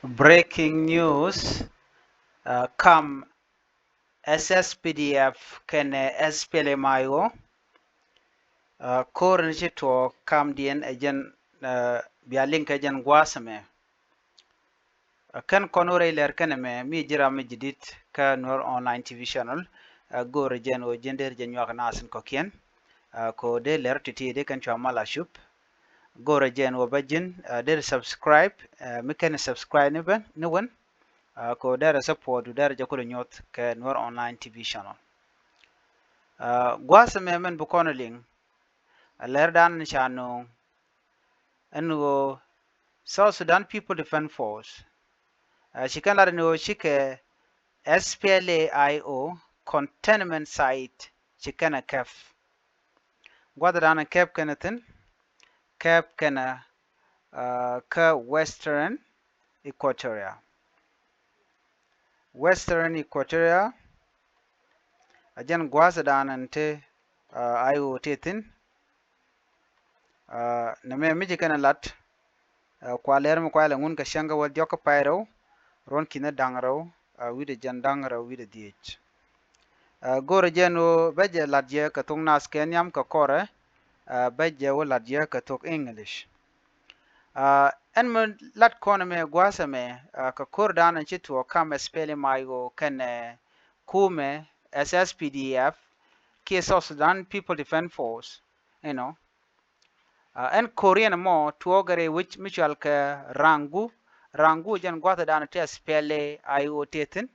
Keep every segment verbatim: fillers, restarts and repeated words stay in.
Breaking news, uh, kam S S P D F kɛnɛ S P L M I O, uh, ko̱r ni ci tuɔɔk kamdiɛn ɛ jɛn, uh, bia liŋ kɛ jɛn gua̱a̱th ɛmɛ. Uh, kɛn kɔn wä rɛy lɛr kɛn ɛmɛ mi ji̱ ram mi ji̱ di̱t kä Nuer Online T V channel, uh, go̱o̱rɛ jɛn wä ji̱n der jɛ nyuak nasin kɔkiɛn. Uh, ko dee lɛr ti̱ti̱ dee kɛn cua mal a cup. Go̱o̱rɛ jɛn wä bä ji̱n, uh, der subscribe, uh, mi kɛn subscribe ni ben ni wen. Uh, ko derɛ support du derɛ jɛ kulɛ nyuɔth kɛ Nuer Online T V channel. Uh, gua̱a̱th ɛmɛ mɛn bi kɔn liŋ, uh, lɛr dan ni ca no̱o̱ŋ ɛn ɣöö South Sudan People Defense Force, uh, ci kɛn lat ɛn ɣöö cikɛ S P L A I O containment site ci kɛn ɛ kɛp. Gua̱th dan ɛ kɛp kɛn ɛ thi̱n, kɛp kɛn ɛ, uh, kä Western Equatoria. Western Equatoria, a jɛn gua̱a̱th dan ɛn te, uh, I O te thi̱n. Uh, nɛ mɛ mi ci kɛn ɛ lat, uh, kua lɛr mi kua lɛ ŋun kɛ cäŋ kɛ wä diɔk kä pay rɛw, ruɔn ki̱n ɛ da̱ŋ rɛw, uh, wi̱dɛ jɛn da̱ŋ rɛw wi̱dɛ dhiec. Uh, go̱rɛ jɛn wä bɛ jɛ lat jɛ kɛ thok nath kɛ nhiam kɛ kɔrɛ, uh, bɛ jɛ wä lat jɛ kɛ thok English. Uh, ɛn mi lat kɔn mɛ gua̱a̱th ɛmɛ, uh, kɛ ko̱r dan ɛn ci tuɔɔk kam S P L M I O kɛnɛ, uh, kumɛ S S P D F kiɛ South Sudan People Defense Force, you know. Uh, ɛn ko̱r yɛn ɛmɔ tuɔɔk rɛy wec mi cual kɛ Raŋgu. Raŋgu jɛn gua̱th dan te S P L A I O te thi̱n.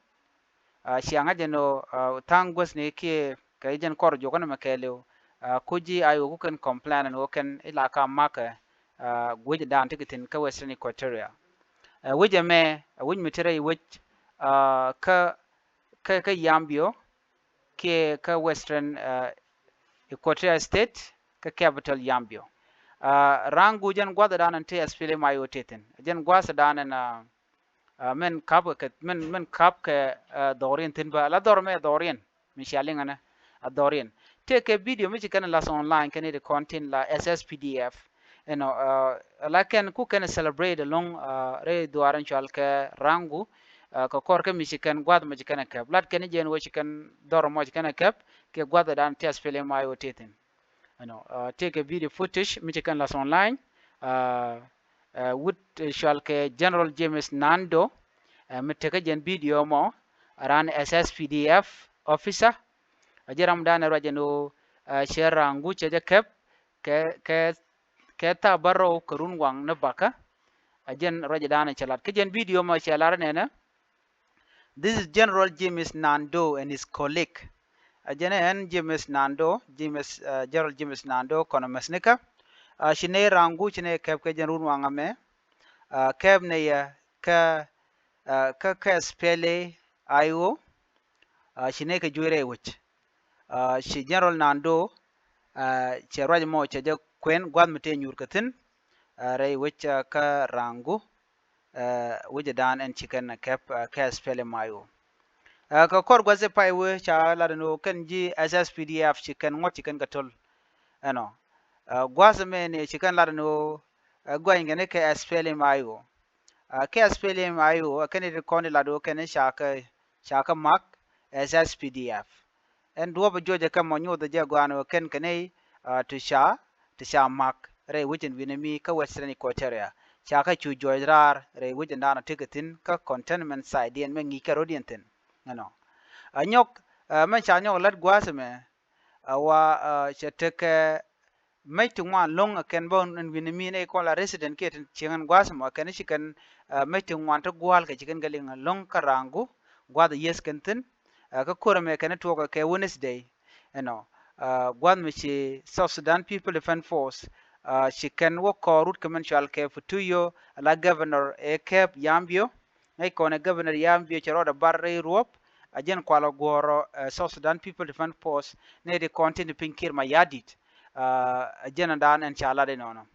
Uh, ciaŋä jɛn ɣöö, uh, tha̱a̱ŋ guäthni kiɛ kɛ jɛn kɔr juɔkä ni mɛ kɛɛliw, uh, kuci I O ku kɛn complain ɛn ɣöö kɛn ila ka makɛ, uh, wec dan ti kɛ thi̱n kä Western Equatoria. Uh, wec ɛmɛ, uh, wec mi te rɛy wec, uh, kä, kä, kä Yambio kiɛ kä Western, uh, Equatoria State kä capital Yambio. Uh, Raŋgu jɛn gua̱th dan ɛn te S P L M I O te thi̱n. Jɛn gua̱th dan ɛn, uh, uh, mɛn kap kɛ, mɛn, mɛn kap kɛ, uh, dhɔriɛn thi̱n bä. La dhɔr mɛ dhɔriɛn mi cia liŋ ɛnɛ, a dhɔriɛn. Tëëkɛ video mi ci kɛn lath online kɛn i̱ ti kɔn tin la S S P D F. You know, uh, la kɛn ku kɛn celebrate ɛlɔ̱ŋ, uh, rɛy dhuaar in cual kɛ Raŋgu, uh, kɛ kɔr kä mi ci kɛn gua̱th mɔ ci kɛn ɛ kɛp. Lat kɛn jɛn wä ci kɛn dhɔr mɔ ci kɛn ɛ kɛp kɛ gua̱th dan te S P L M I O te thi̱n. You know, uh, tëëkɛ video footage mi ci kɛn lath online, uh, uh, wut, uh, cual kɛ General James Nando, uh, mi tekä jɛn video mɔ, ran S S P D F officer. A jɛ ram dan ruac ɛn ɣöö, uh, cɛ Raŋgu cɛ jɛ kɛp kɛ, kɛ, kɛ thaap bärɔw kɛ run waŋ ni bakä. A jɛn ruac dan cɛ lat. Kä jɛn video mɔ cɛ lar nɛnɛ, this is General James Nando and his colleague. A jɛn ɛn James Nando, James, uh, General James Nando kɔnɛ mäthnikä. Uh, ci nɛy Raŋgu ci nɛy kɛp kɛ jɛn run waŋ amɛ. Uh, kɛp nɛy, uh, kä, uh, kä, kä S P L A I O. Uh, ci nɛy kɛ juey rɛy wec. Uh, ci General Nando, uh, cɛ ruac mɔ cɛ jɛ kuɛn gua̱th mi tëë nyuur kɛ thi̱n, uh, rɛy wec, uh, kä Raŋgu, uh, wec dan ɛn ci kɛn kɛp, uh, kɛ S P L M I O. Uh, kɛ kɔr gua̱th ɛ pay wee ca lat ɛn ɣöö kɛn ji̱ S S P D F ci kɛn ŋuɔ̱t ci kɛn kɛ to̱l. Ɛnɔ, uh, gua̱th ɛmɛ ni ci kɛn lat ɛn ɣöö, uh, guany kɛn kɛ S P L M I O. Uh, kɛ S P L M I O, uh, kɛn i̱ ti kɔn i̱ lat ɣöö kɛn ca kɛ, ca kɛ mak S S P D F. Ɛn duɔ̱ɔ̱p jɔc ɛ kɛ mɔ nyoth ɛ jɛ gɔaa ni ɣöö kɛn kɛ nɛy, uh, ti ca, ti ca mak rɛy wec in wi̱nɛ mi kä Western Equatoria. Ca kɛ cu jɔc raar rɛy wec in daanɔ tekɛ thi̱n kä containment site diɛn mɛ ŋi̱i̱c kɛ ro̱diɛn thi̱n. Ɛnɔ. A nyɔk, uh, mɛ ca nyɔk lat gua̱a̱th ɛmɛ, uh, wa, uh, cɛ tekɛ mec ti ŋuan lo̱ŋ ɛ kɛn bä ɛn wi̱n mi nɛy kɔn la resident kiɛ ti cieŋ ɛn gua̱a̱th ɛmɔ ɛ kɛn ci kɛn, uh, mec ti ŋuan ti gua̱a̱l kɛ ci kɛn kɛ liŋ lo̱ŋ kä Raŋgu gua̱a̱th yieth kɛn thi̱n. Uh, kä ko̱r ɛmɛ kɛn tuɔɔk kɛ Wednesday. Ɛnɔ, uh, gua̱a̱th mi ci South Sudan People Defense Force, uh, ci kɛn wä kɔɔr rut kɛ mɛn cual kɛ Futuyo, la governor ɛ kɛp Yambio. Ŋäc kɔn ɛ governor Yambio cɛ rɔɔdɛ bar rɛy ruɔ̱p, a jɛn kualɛ guɔ̱ɔ̱rɔ, uh, South Sudan People Defense Force nɛy ti kɔn tin piny Kiir Mayardit. Uh, a jɛn dan ɛn ca lat inɔnɔ.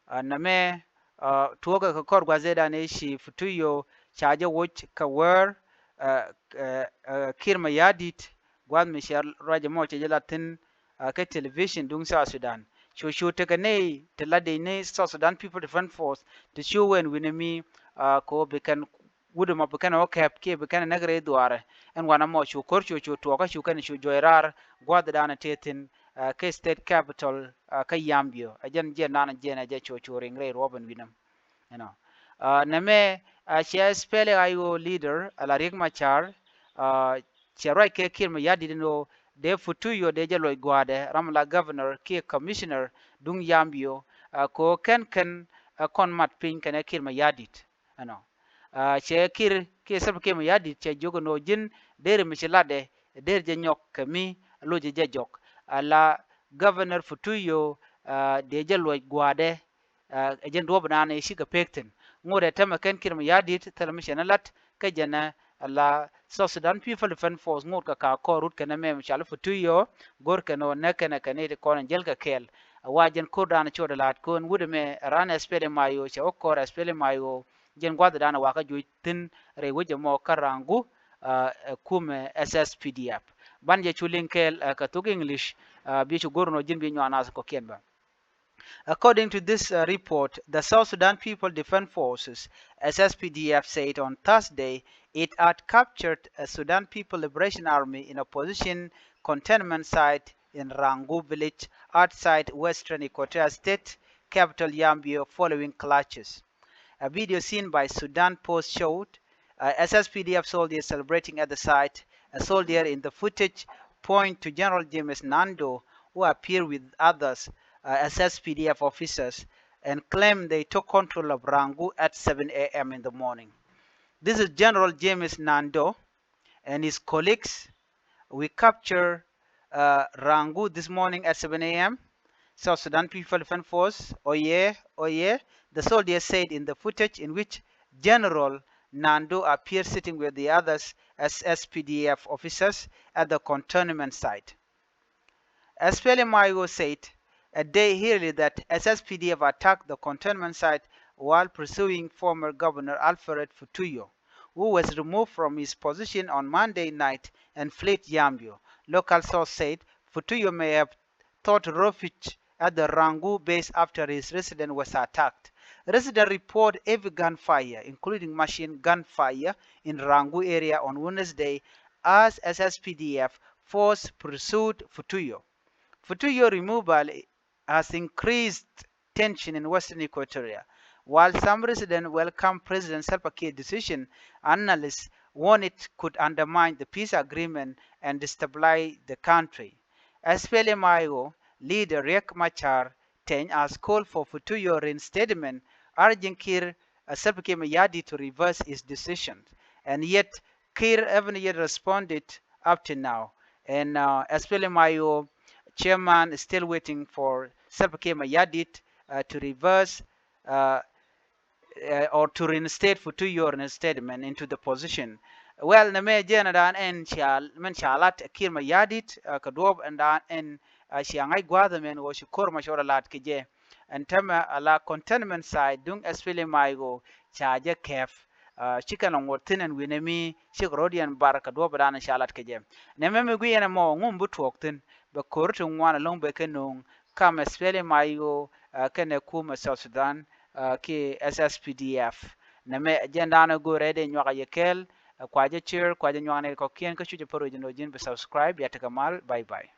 Uh, nɛmɛ, uh, tuɔɔkɛ kɛ kɔr gua̱th ëëdan ëë ci Futuyo ca jɛ woc kɛ wäär, uh, uh, uh, Kiir Mayardit gua̱th mi cɛ ruac ɛmɔ cɛ jɛ lat thi̱n, uh, kɛ television duŋ South Sudan. Cu cu tekɛ nɛy ti lat dec ni South Sudan People Defense Force ti cu wee ɛn wi̱nɛ mi, kɛ ɣöö bi kɛn wut ɛmɔ bi kɛn ɛ wä kɛp kiɛ bi kɛn ɛ näk rɛy dhuaarɛ. Ɛn wanɛ mɔ cu ko̱r cu cu tuɔɔkä cu kɛn cu juɔc raar gua̱a̱th dan ɛ tëë thi̱n kɛ state capital kä Yambio. Ɛ jɛn jiɛn dan ɛ jiɛn ɛ jɛ cu cu riŋ rɛy ruɔ̱p ɛn wi̱näm. Ɛnɔ nɛmɛ cɛ SPLA-IO leader ala Riek Machar cɛ ruac kɛ Kiir Mayardit ɛn ɣöö dee Futuyo dee jɛ luɔc gua̱a̱dɛ ram la governor kiɛ commissioner duŋ Yambio kɛ ɣöö kɛn kɛn kɔn mat piny kɛnɛ Kiir Mayardit. Ɛnɔ cɛ Kiir kiɛ Salva Kiir Mayardit cɛ jiök ɛn ɣöö ji̱n deri mi ci latdɛ deri jɛ nyɔk kɛ mi loc jɛ jɔk. Ala governor Futuyo dee jɛ luɔc gua̱a̱dɛ. Ɛ jɛn duɔ̱ɔ̱p dan ɛ cikɛ pek thi̱n ŋot ɛ tɛmɛ kɛn Kiir Mayardit thilɛ mi cɛ ni lat kä jɛn ɛ la South Sudan People Defense Force ŋot kɛ ka kɔr rut kɛn ɛmɛ mi cɔal i̱ Futuyo go̱r kɛn ɣöö näk kɛn ɛ kɛn i̱ kɔn in jäl kɛ kɛɛl. Ɛ wa jɛn ko̱r dan cot ɛ la̱a̱t ko̱n wut ɛmɛ ɛ ran SPLA-IO cɛ wä kɔr SPLA-IO jɛn gua̱th dan ɛ wakä juc thi̱n rɛy wec ɛmɔ kä Raŋgu ɛ kumɛ SSPDF. Ban jɛ cu liŋ kɛɛl kɛ thok English bi cu go̱r nɔ ji̱n bi nyuan nath kɔ̱kiɛn bä. According to this report, the South Sudan People Defense Forces, SSPDF, said on Thursday it had captured a Sudan People Liberation Army in a position containment site in Rangu village outside western Equatoria State capital Yambio following clashes. A video seen by Sudan Post showed SSPDF soldiers celebrating at the site. A soldier in the footage point to General James Nando, who appeared with others SSPDF officers, and claimed they took control of Rangu at seven a.m. in the morning. This is General James Nando and his colleagues. We capture Rangu this morning at seven a.m. South Sudan People Defense Force, oye, oye, the soldier said in the footage in which General Nando appeared sitting with the others as SSPDF officers at the containment site. SPLA-IO said a day earlier that SSPDF attacked the containment site while pursuing former Governor Alfred Futuyo, who was removed from his position on Monday night and fled Yambio. Local source said Futuyo may have sought refuge at the Rangu base after his residence was attacked. Residents report heavy gunfire, including machine gun fire, in Rangu area on Wednesday as SSPDF force pursued Futuyo. Futuyo removal has increased tension in Western Equatoria. While some residents welcome President Salva Kiir's decision, analysts warn it could undermine the peace agreement and destabilize the country. SPLA-IO leader Riek Machar Teny has called for Futuyo reinstatement, urging Kiir Salva Kiir Mayardit to reverse his decision. And yet Kiir haven't yet responded up to now. And SPLA-IO chairman is still waiting for Salva Kiir Mayardit to reverse or to reinstate Futuyo reinstatement into the position. Well, nɛmɛ jɛn dan ɛn cia mɛn ca lat Kiir Mayardit kɛ duɔ̱ɔ̱p ɛn dan ɛn cia ŋa̱c gua̱a̱th ɛmɛn ɣöö ci ko̱r ma cɔɔr a lat kɛ jɛ. Ɛn täämɛ ala containment site duŋ SPLA-IO ca jɛ kɛp. Ci kɛn lɔ ŋot thi̱n ɛn wi̱nɛ mi cikɛ ro̱diɛn bar kɛ duɔ̱ɔ̱p ɛn dan ca lat kɛ jɛ. Nɛmɛ mi gui̱c ɛn ɛmɔ ŋum bi tuɔɔk thi̱n bɛ ko̱r ti ŋuan ɛlɔ̱ŋ bɛ kɛ no̱o̱ŋ kam SPLA-IO kɛnɛ kumɛ South Sudan kiɛ SSPDF. Nɛmɛ jɛn dan ɛ go̱o̱rɛ dee nyuak a yɛ kɛɛl. Kua jɛ share, kua jɛ nyuak nɛy kɔ̱kiɛn kä cu jɛ pär wec ɛn ɣöö ji̱n bi subscribe. Bia tekɛ mal. Bye bye.